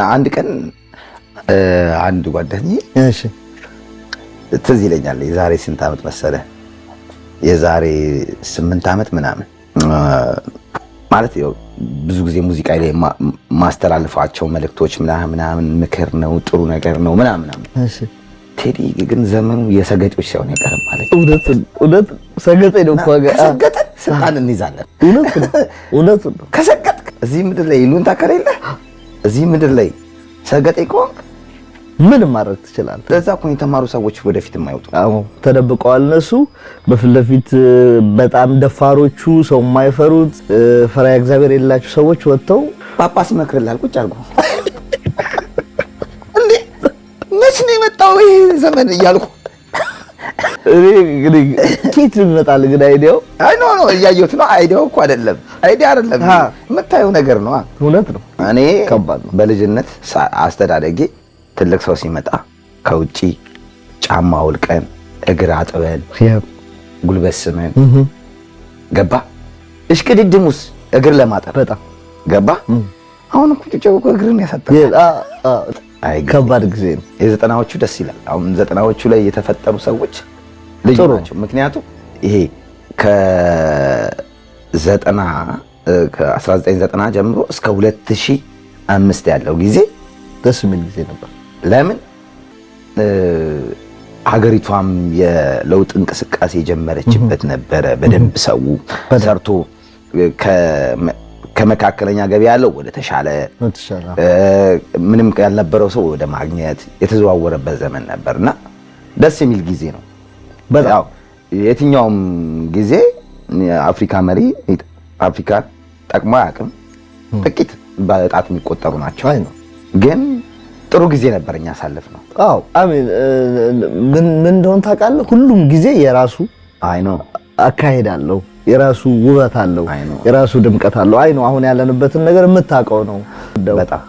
አንድ ቀን አንድ ጓደኛዬ እሺ ትዝ ይለኛል፣ የዛሬ ስንት ዓመት መሰለ፣ የዛሬ 8 ዓመት ምናምን ማለት ያው ብዙ ጊዜ ሙዚቃ ላይ ማስተላልፋቸው መልእክቶች ምናምን ምናምን ምክር ነው፣ ጥሩ ነገር ነው ምናምን ምናምን። ቴዲ ግን ዘመኑ የሰገጤዎች ሳይሆን አይቀርም ማለት እውነት እውነት፣ ሰገጤ ነው እኮ ከሰገጠን ስልጣን እንይዛለን። እውነት ነው፣ እውነት ነው። ከሰገጥክ እዚህ ምድር ላይ ይሉንታ ከሌለ፣ እዚህ ምድር ላይ ሰገጤ ከሆንክ ምንም ማድረግ ትችላለህ። ለዛ እኮ የተማሩ ሰዎች ወደፊት የማይወጡ። አዎ፣ ተደብቀዋል። እነሱ በፊት ለፊት በጣም ደፋሮቹ፣ ሰው የማይፈሩት፣ ፈሪሃ እግዚአብሔር የሌላቸው ሰዎች ወጥተው ጳጳስ ይመክርልሃል ቁጭ አድርጎ። እንዴ መች ነው የመጣው ይሄ ዘመን እያልኩ። እኔ እንግዲህ ኬት ይመጣል ግን idea ው? አይ no, እያየሁት ነው። Idea ው እኮ አይደለም፣ idea አይደለም፣ የምታየው ነገር ነው። እውነት ነው። እኔ ከባድ ነው። በልጅነት አስተዳደጌ ትልቅ ሰው ሲመጣ ከውጪ ጫማ አውልቀን፣ እግር አጥበን፣ ጉልበት ስመን፣ ገባ፣ እሽቅድድሙስ እግር ለማጠብ በጣም ገባ። አሁን እኮ ጩጬው እኮ እግርን ያሳጥራል። አይ ከባድ ጊዜ ነው። የዘጠናዎቹ ደስ ይላል። አሁን ዘጠናዎቹ ላይ የተፈጠሩ ሰዎች ልዩ ጥሩ። ናቸው። ምክንያቱም ይሄ ከዘጠና ከ1990 ጀምሮ እስከ 2005 ያለው ጊዜ ደስ የሚል ጊዜ ነበር። ለምን ሀገሪቷም የለውጥ እንቅስቃሴ የጀመረችበት ነበረ። በደንብ ሰው ሰርቶ ከመካከለኛ ገቢ ያለው ወደ ተሻለ፣ የተሻለ ምንም ያልነበረው ሰው ወደ ማግኘት የተዘዋወረበት ዘመን ነበር እና ደስ የሚል ጊዜ ነው። በጣም። ያው የትኛውም ጊዜ የአፍሪካ መሪ አፍሪካ ጠቅሞ አያውቅም። ጥቂት በጣት የሚቆጠሩ ናቸው። አይ ነው። ግን ጥሩ ጊዜ ነበር እኛ ያሳለፍነው። አዎ፣ I mean ምን ምን እንደሆነ ታውቃለህ? ሁሉም ጊዜ የራሱ አይ ነው። አካሄድ አለው፣ የራሱ ውበት አለው፣ አይ ነው። የራሱ ድምቀት አለው። አይ ነው፣ አሁን ያለንበትን ነገር የምታውቀው ነው። በጣም።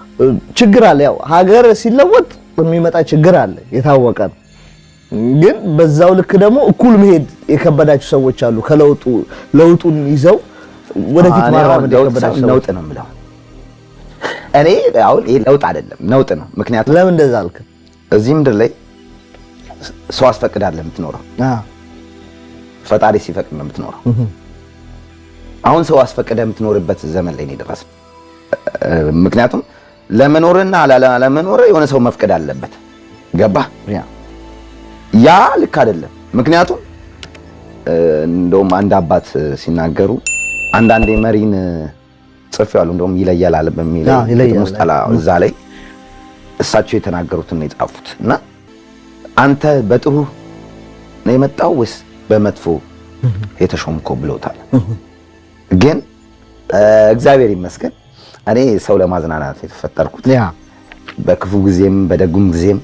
ችግር አለ። ያው ሀገር ሲለወጥ የሚመጣ ችግር አለ፣ የታወቀ ነው። ግን በዛው ልክ ደግሞ እኩል መሄድ የከበዳቸው ሰዎች አሉ። ከለውጡ ለውጡን ይዘው ወደፊት እኔ አሁን ማራመድ ለውጥ የከበዳቸው ሳይሆን ሰዎች። ነውጥ ነው የምለው። እኔ አሁን ይሄ ለውጥ አይደለም፣ ነውጥ ነው። ምክንያቱም ለምን እንደዛ አልክ? እዚህ ምድር ላይ ሰው አስፈቅዳለህ የምትኖረው፣ ፈጣሪ ሲፈቅድ ነው የምትኖረው። አሁን ሰው አስፈቅደህ የምትኖርበት ዘመን ላይ ነው የደረስነው። ምክንያቱም ለመኖርና ላለመኖር የሆነ ሰው መፍቀድ አለበት። ገባ? ያ። ያ ልክ አይደለም። ምክንያቱም እንደውም አንድ አባት ሲናገሩ አንዳንዴ መሪን ጽፌዋለሁ፣ እንደውም ይለያል አለ በሚል ይለያል። ግጥም ውስጥ እዛ ላይ እሳቸው የተናገሩትን ነው የጻፉት። እና አንተ በጥሩ ነው የመጣው ወይስ በመጥፎ የተሾምከው ብለውታል። ግን እግዚአብሔር ይመስገን እኔ ሰው ለማዝናናት የተፈጠርኩት በክፉ ጊዜም በደጉም ጊዜም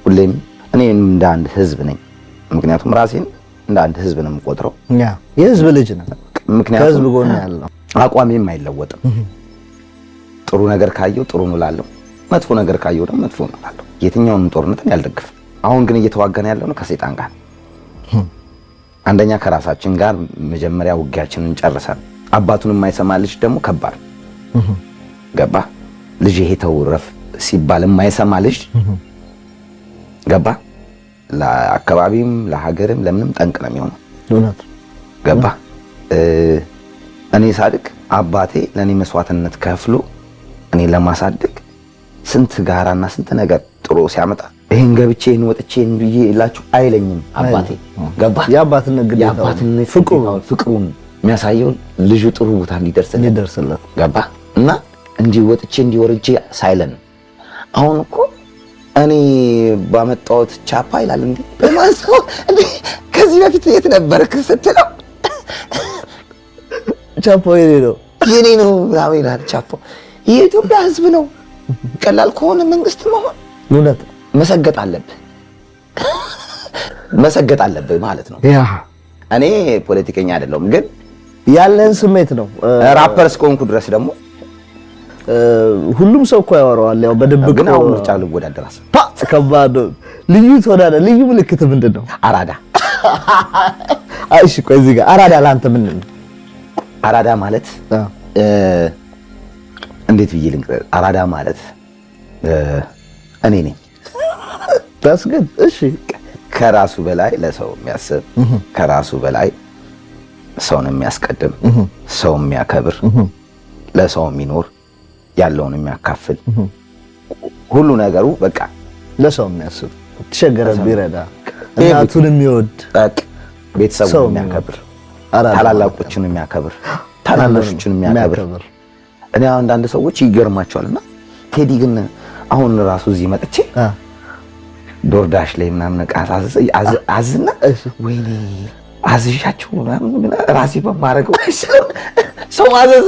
ሁሌም እኔ እንደ አንድ ህዝብ ነኝ። ምክንያቱም ራሴን እንደ አንድ ህዝብ ነው የምቆጥረው። Yeah፣ የህዝብ ልጅ ነው። ምክንያቱም ከህዝብ ጎን ያለው። አቋሜም አይለወጥም። ጥሩ ነገር ካየው ጥሩ ነው እላለሁ፣ መጥፎ ነገር ካየው ደግሞ መጥፎ ነው እላለሁ። የትኛውንም ጦርነትን ያልደግፍም። አሁን ግን እየተዋጋን ያለው ነው ከሰይጣን ጋር። አንደኛ ከራሳችን ጋር መጀመሪያ ውጊያችንን ጨርሰን፣ አባቱን የማይሰማ ልጅ ደግሞ ከባድ፣ ገባ? ልጅ ይሄ ተው ረፍ ሲባል የማይሰማ ልጅ፣ ገባ፣ ለአካባቢም ለሀገርም ለምንም ጠንቅ ነው የሚሆነው። እውነት። ገባ? እኔ ሳድግ አባቴ ለእኔ መስዋዕትነት ከፍሎ እኔ ለማሳደግ ስንት ጋራና ስንት ነገር ጥሮ ሲያመጣ ይሄን ገብቼ ይሄን ወጥቼ ይሄን ብዬ እላችሁ አይለኝም አባቴ፣ ገባ? የአባትነት ግዴታው የአባትነት ፍቅሩ ግዴታውን፣ ፍቅሩን የሚያሳየው ልጁ ጥሩ ቦታ እንዲደርስለት እንዲደርስለት። ገባ? እና እንዲህ ወጥቼ እንዲህ ወርጄ ሳይለን አሁን እኮ እኔ ባመጣሁት ቻፓ ይላል። እንዴ በማን ሰው እንዴ ከዚህ በፊት የት ነበርክ ስትለው ቻፓ የኔ ነው። የኔ ነው ምናምን ይላል። ቻፓ የኢትዮጵያ ሕዝብ ነው። ቀላል ከሆነ መንግስት መሆን መሰገጥ አለብህ፣ መሰገጥ አለብህ ማለት ነው። እኔ ፖለቲከኛ አይደለሁም፣ ግን ያለን ስሜት ነው። ራፐር እስከሆንኩ ድረስ ደግሞ ሁሉም ሰው እኮ ያወራዋል። ያው በድብቅ። ግን አሁን ምርጫ ልወዳደር አስብ ፓ፣ ከባድ ነው። ልዩ ተወዳዳሪ ልዩ ምልክት ምንድን ነው? አራዳ። እሺ ቆይ፣ እዚህ ጋር አራዳ ለአንተ ምንድን ነው? አራዳ ማለት እንዴት ብዬ ልንገርህ? አራዳ ማለት እኔ ነኝ። That's good። እሺ። ከራሱ በላይ ለሰው የሚያስብ፣ ከራሱ በላይ ሰውን የሚያስቀድም፣ ሰው የሚያከብር፣ ለሰው የሚኖር፣ ያለውን የሚያካፍል፣ ሁሉ ነገሩ በቃ ለሰው የሚያስብ፣ ተቸገረ ቢረዳ፣ እናቱን የሚወድ፣ በቃ ቤተሰቡን የሚያከብር፣ ታላላቆችን የሚያከብር፣ ታናናሾችን የሚያከብር። እኔ አንዳንድ ሰዎች ይገርማቸዋልና ቴዲ ግን አሁን ራሱ እዚህ መጥቼ DoorDash ላይ ምናምን ዕቃ አዝና ወይኔ አዝዣቸው ምናምን ራሴ በማደርገው ሰው ማዘዝ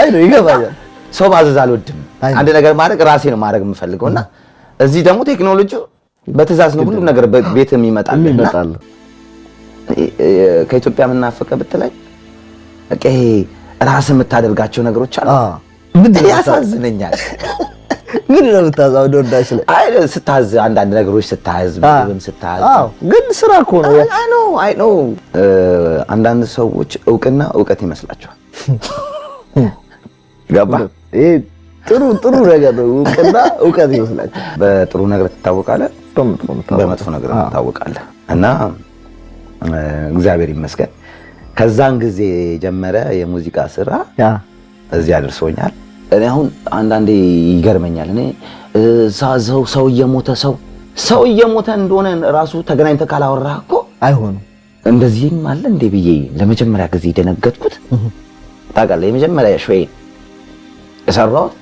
አይ ነው ይገባኛል። ሰው ማዘዝ አልወድም። አንድ ነገር ማድረግ ራሴ ነው ማድረግ የምፈልገው እና እዚህ ደግሞ ቴክኖሎጂ በትዕዛዝ ነው ሁሉም ነገር ቤት የሚመጣል። ከኢትዮጵያ የምናፈቀ ብትለኝ በቃ ይሄ ራስህ የምታደርጋቸው ነገሮች አሉ። ያሳዝነኛል። ምን ነው የምታዘው DoorDash ላይ? አይ ስታዝ አንዳንድ ነገሮች ስታዝ፣ ምግብም ስታዝ። አዎ፣ ግን ስራ እኮ ነው። I know, I know። አንዳንድ ሰዎች እውቅና እውቀት ይመስላቸዋል። ገባ? ይሄ ጥሩ ጥሩ ነገር ነው። እውቅና እውቀት ይመስላቸዋል። በጥሩ ነገር ትታወቃለህ፣ በመጥፎ ነገር ትታወቃለህ። እና እግዚአብሔር ይመስገን ከዛን ጊዜ የጀመረ የሙዚቃ ስራ እዚህ አድርሶኛል። እኔ አሁን አንዳንዴ ይገርመኛል። እኔ እዛ ሰው እየሞተ ሰው እየሞተ እንደሆነ ራሱ ተገናኝተህ ካላወራህ እኮ አይሆንም። እንደዚህም አለ እንዴ ብዬ ለመጀመሪያ ጊዜ ደነገጥኩት። ታውቃለህ፣ የመጀመሪያ show ዬን የሰራሁት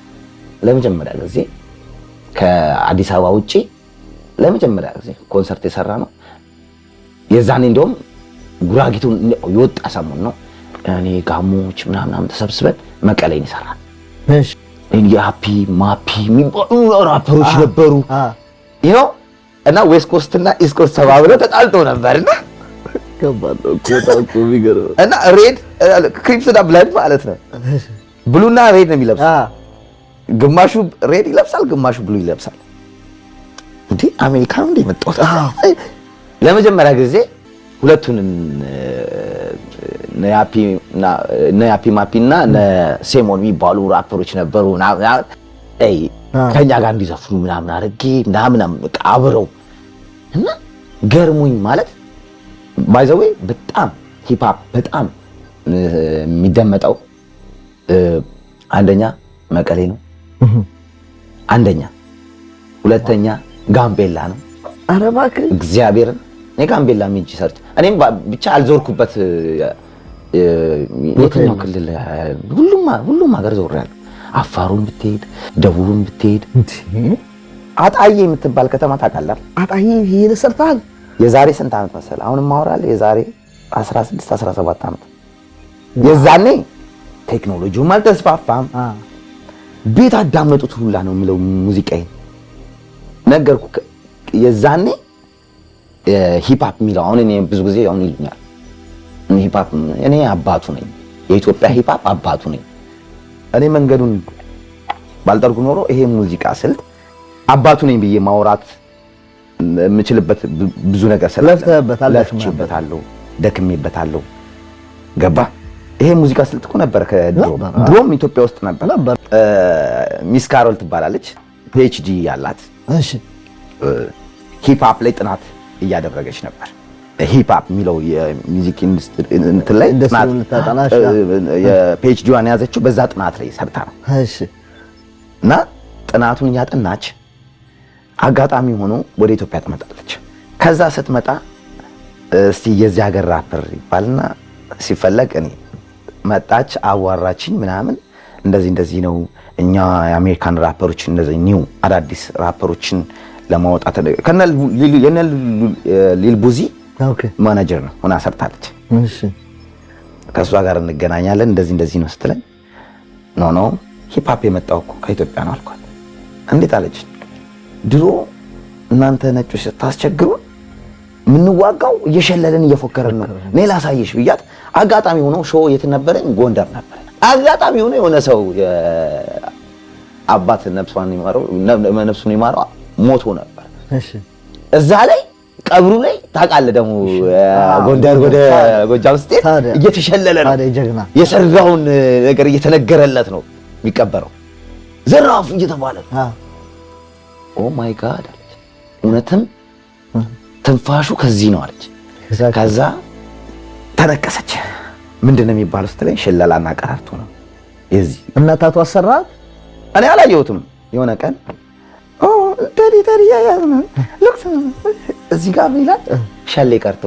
ለመጀመሪያ ጊዜ ከአዲስ አበባ ውጪ ለመጀመሪያ ጊዜ ኮንሰርት የሰራ ነው። የዛኔ እንደውም ጉራጊቱን የወጣ ሰሞን ነው። እኔ ጋሞች ምናምን ተሰብስበን መቀሌን ይሰራል። ያፒ ማፒ የሚባሉ ራፐሮች ነበሩ ይኸው እና West Coast እና East Coast ተባብለው ተጣልተው ነበርና እና red Crips እና Blood ማለት ነው። Blue ና red ነው የሚለብሱት። ግማሹ red ይለብሳል፣ ግማሹ blue ይለብሳል። እንዴ አሜሪካ ነው እንዴ የመጣሁት? ለመጀመሪያ ጊዜ ሁለቱን ነያፒ ማፒ እና ሴሞን የሚባሉ ራፐሮች ነበሩ። ከኛ ጋር እንዲዘፍኑ ምናምን አድርጌ ምናምን አብረው እና ገርሞኝ ማለት by the way በጣም hip hop በጣም የሚደመጠው አንደኛ መቀሌ ነው፣ አንደኛ፣ ሁለተኛ ጋምቤላ ነው። ኧረ እባክህ። እግዚአብሔርን እኔ ጋምቤላ ሄጄ ሰርቼ እኔም ብቻ አልዞርኩበት። የትኛው ክልል ሁሉም ሀገር ዞሬያለሁ። አፋሩን ብትሄድ፣ ደቡብን ብትሄድ፣ አጣዬ የምትባል ከተማ ታውቃለህ? አጣዬ ሄደህ ሰርተሃል? የዛሬ ስንት ዓመት መሰለህ? አሁን የማወራልህ የዛሬ 16 17 ዓመት። የዛኔ ቴክኖሎጂውም አልተስፋፋም። ቤት አዳመጡት ሁላ ነው የምለው ሙዚቃዬን ነገርኩህ። የዛኔ hip hop የሚለው አሁን እኔ ብዙ ጊዜ አሁን ይሉኛል hip hop፣ እኔ አባቱ ነኝ። የኢትዮጵያ hip hop አባቱ ነኝ። እኔ መንገዱን ባልጠርጉ ኖሮ ይሄ ሙዚቃ ስልት አባቱ ነኝ ብዬ ማውራት የምችልበት ብዙ ነገር ስላለ ለፍቼበታለሁ፣ ደክሜበታለሁ። ገባ? ይሄ ሙዚቃ ስልት እኮ ነበር ከድሮ ድሮም ኢትዮጵያ ውስጥ ነበር። ሚስ ካሮል ትባላለች፣ PhD ያላት hip hop ላይ ጥናት እያደረገች ነበር። Hip hop የሚለው የ music ኢንዱስትሪ እንትን ላይ የ PhD ዋን የያዘችው በዛ ጥናት ላይ ሰርታ ነው። እና ጥናቱን እያጠናች አጋጣሚ ሆኖ ወደ ኢትዮጵያ ትመጣለች። ከዛ ስትመጣ እስቲ የዚህ ሀገር ራፐር ይባልና ሲፈለግ እኔ መጣች፣ አዋራችኝ ምናምን እንደዚህ እንደዚህ ነው እኛ የአሜሪካን ራፐሮች እንደዚህ new አዳዲስ ራፐሮችን ለማውጣት ከነ ሊል ቡዚ ማናጀር ነው ሆና ሰርታለች። ከእሷ ጋር እንገናኛለን እንደዚህ እንደዚህ ነው ስትለኝ no no hip hop የመጣው እኮ ከኢትዮጵያ ነው አልኳት። እንዴት አለች። ድሮ እናንተ ነጮች ስታስቸግሩ የምንዋጋው እየሸለልን እየፎከርን ነው። እኔ ላሳየሽ ብያት አጋጣሚ ሆኖ show የት ነበረኝ? ጎንደር ነበር። አጋጣሚ ሆኖ የሆነ ሰው አባት ነፍሱን ይማረው ሞቶ ነበር። እዛ ላይ ቀብሩ ላይ ታውቃለህ ደግሞ ጎንደር ወደ ጎጃም ስትሄድ እየተሸለለ ነው፣ የሰራውን ነገር እየተነገረለት ነው የሚቀበረው፣ ዘራፍ እየተባለ ነው። Oh my God አለች። እውነትም ትንፋሹ ከዚህ ነው አለች። ከዛ ተነቀሰች። ምንድን ነው የሚባለው ስትለኝ ሽለላና ቀረርቶ ነው የዚህ። እና tattoo አሰራት? እኔ አላየሁትም። የሆነ ቀን "Daddy, daddy, look፣ እዚህ ጋር ምን ይላል?" ሸሌ ቀርቶ።